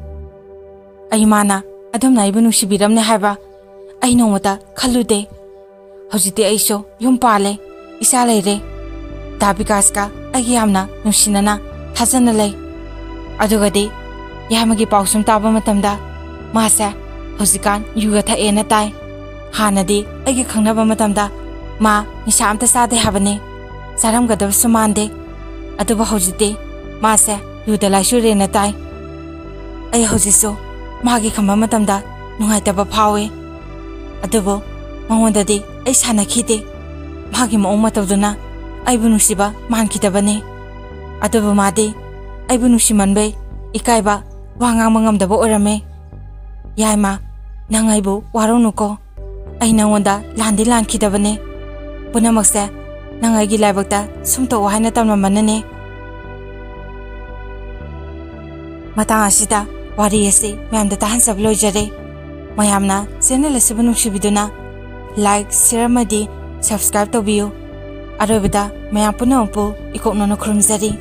ꯑꯩ ꯃꯥꯅ ꯑꯗꯨꯝꯅ ꯑꯩꯕꯨ ꯅꯨꯡꯁꯤꯕꯤꯔꯝꯅꯤ ꯍꯥꯏꯕ ꯑꯩ ꯅꯣꯡꯃꯇ ꯈꯜꯂꯨꯗꯦ꯫ ꯍꯧꯖꯤꯛꯇꯤ ꯑꯩꯁꯨ ꯌꯨꯝ ꯄꯥꯜꯂꯦ, ꯏꯆꯥ ꯂꯩꯔꯦ꯫ ꯗꯥ ꯕꯤꯀꯥꯁꯀ ꯑꯩꯒ ꯌꯥꯝꯅ ꯅꯨꯡꯁꯤꯅꯅ ꯊꯥꯖꯅ ꯂꯩ꯫ ꯑꯗꯨꯒꯗꯤ ꯌꯥꯝꯃꯒꯤ ꯄꯥꯎ ꯁꯨꯝ ꯇꯥꯕ ꯃꯇꯝꯗ ꯃꯥꯁꯦ ꯍꯧꯖꯤꯛꯀꯥꯟ ꯌꯨꯒ ꯊꯛꯑꯦꯅ ꯇꯥꯏ꯫ ꯍꯥꯟꯅꯗꯤ ꯑꯩꯒ ꯈꯪꯅꯕ ꯃꯇꯝꯗ ꯃꯥ ꯅꯤꯁꯥ ꯑꯝꯇ ꯆꯥꯗꯦ ꯍꯥꯏꯕꯅꯤ, ꯆꯥꯔꯝꯒꯗꯕꯁꯨ ꯃꯥꯟꯗꯦ꯫ ꯑꯗꯨꯕꯨ ꯍꯧꯖꯤꯛꯇꯤ ꯃꯥꯁꯦ ꯌꯨꯗ ꯂꯥꯏꯆꯨꯔꯦꯅ ꯇꯥꯏ꯫ ꯑꯩ ꯍꯧꯖꯤꯛꯁꯨ ꯃꯥꯒꯤ ꯈꯟꯕ ꯃꯇꯝꯗ ꯅꯨꯡꯉꯥꯏꯇꯕ ꯐꯥꯎꯏ꯫ ꯑꯗꯨꯕꯨ ꯃꯉꯣꯟꯗꯗꯤ ꯑꯩ ꯁꯥꯟꯅꯈꯤꯗꯦ꯫ ꯃꯥꯒꯤ ꯃꯑꯣꯡ ꯃꯇꯧꯗꯨꯅ ꯑꯩꯕꯨ ꯅꯨꯡꯁꯤꯕ ꯃꯥꯟꯈꯤꯗꯕꯅꯤ꯫ ꯑꯗꯨꯕꯨ ꯃꯥꯗꯤ ꯑꯩꯕꯨ ꯅꯨꯡꯁꯤꯃꯟꯕꯩ ꯏꯀꯥꯏꯕ, ꯋꯥ ꯉꯥꯡꯕ ꯉꯝꯗꯕ ꯑꯣꯏꯔꯝꯃꯦ꯫ ꯌꯥꯏꯃ, ꯅꯪ ꯑꯩꯕꯨ ꯋꯥꯔꯧꯅꯨꯀꯣ꯫ ꯑꯩ ꯅꯪꯉꯣꯟꯗ ꯂꯥꯟꯗꯤ ꯂꯥꯟꯈꯤꯗꯕꯅꯦ꯫ ꯄꯨꯝꯅꯃꯛꯁꯦ ꯅꯪ ꯑꯩꯒꯤ ꯂꯥꯏꯕꯛꯇ ꯁꯨꯝ ꯇꯧꯑꯣ ꯍꯥꯏꯅ ꯇꯝꯂꯝꯕꯅꯅꯦ꯫ ꯃꯇꯥꯡ ꯑꯁꯤꯗ ꯋꯥꯔꯤ ꯑꯁꯤ ꯃꯌꯥꯝꯗ ꯇꯥꯍꯟꯖꯕ ꯂꯣꯏꯖꯔꯦ꯫ ꯃꯌꯥꯝꯅ ꯆꯦꯅꯦꯜ ꯑꯁꯤꯕꯨ ꯅꯨꯡꯁꯤꯕꯤꯗꯨꯅ ꯂꯥꯏꯛ, ꯁꯤꯌꯔ ꯑꯃꯗꯤ ꯁꯕꯁꯀ꯭ꯔꯥꯏꯕ ꯇꯧꯕꯤꯌꯨ꯫ ꯑꯔꯣꯏꯕꯗ ꯃꯌꯥꯝ ꯄꯨꯝꯅꯃꯛꯄꯨ ꯏꯀꯣꯛꯅꯅ ꯈꯨꯔꯨꯝꯖꯔꯤ꯫